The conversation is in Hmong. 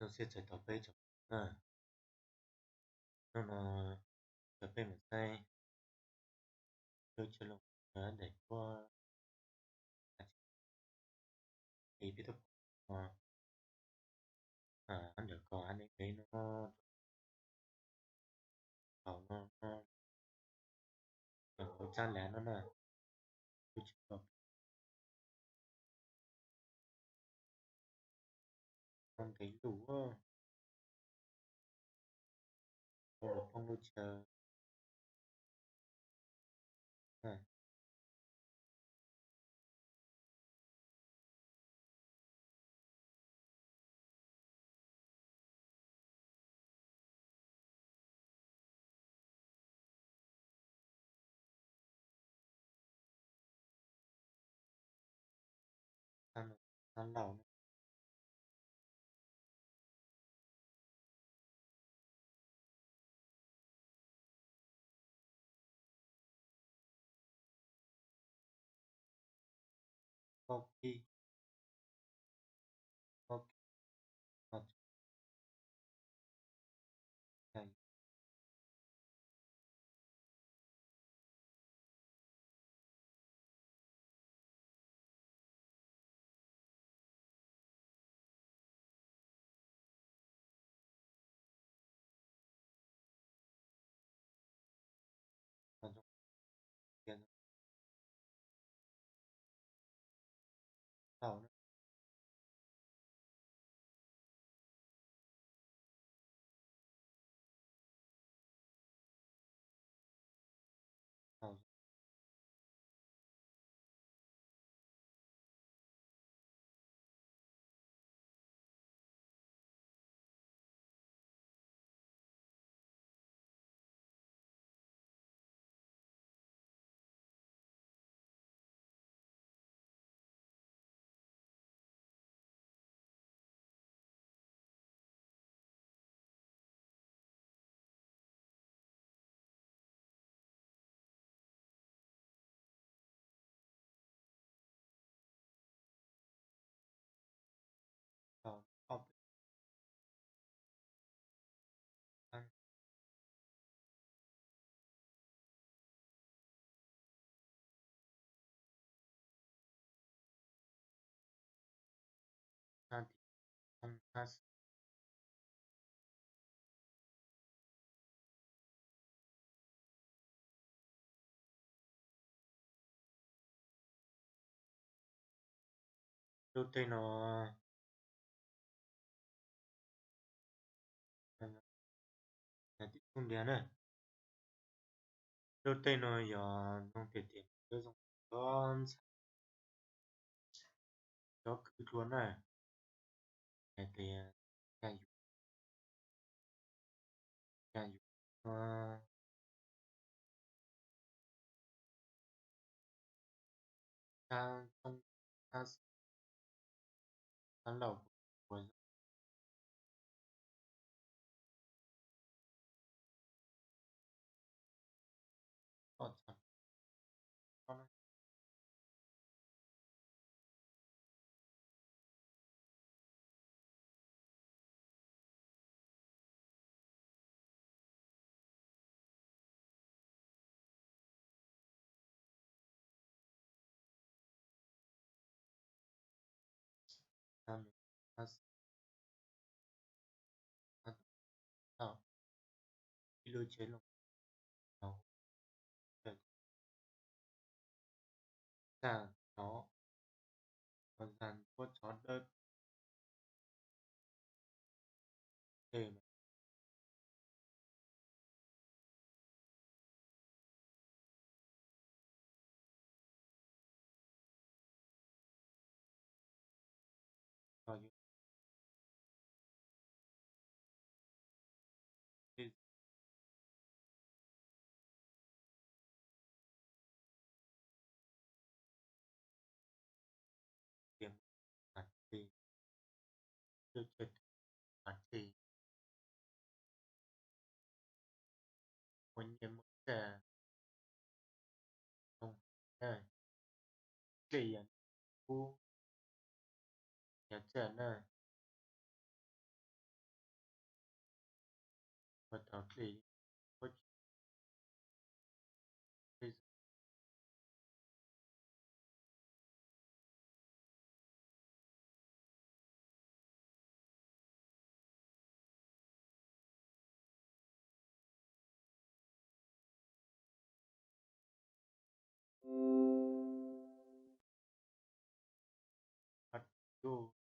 Zoo siab txais tos peb tsoom na. Hnub no coj peb mus saib lub chaw looj daim duab li peb tub pom no, ntawm ko ha ne peb no, hauv no, hauv tsab lav no na, lub chaw no ntev lug, poob lub chaw. Tab no tab laus na. Pob kib, pob kib, Lub teb no tim Xub Ntiag na. Lub teb no yog zoo tiag tiag, zoo cov ntxhais, cov kwv dua na, hais tias ca yus, ca yus tab toob tab xwm, tab laus ua zoo ib lub tsev looj, txaj nrov, txaj nrov tsov dawb, ua nyiaj muaj txiaj, zoo na, dlej yam kub, yam txiaj na. ua tau dlej, ua tsis dlej zoo. Qhov tub,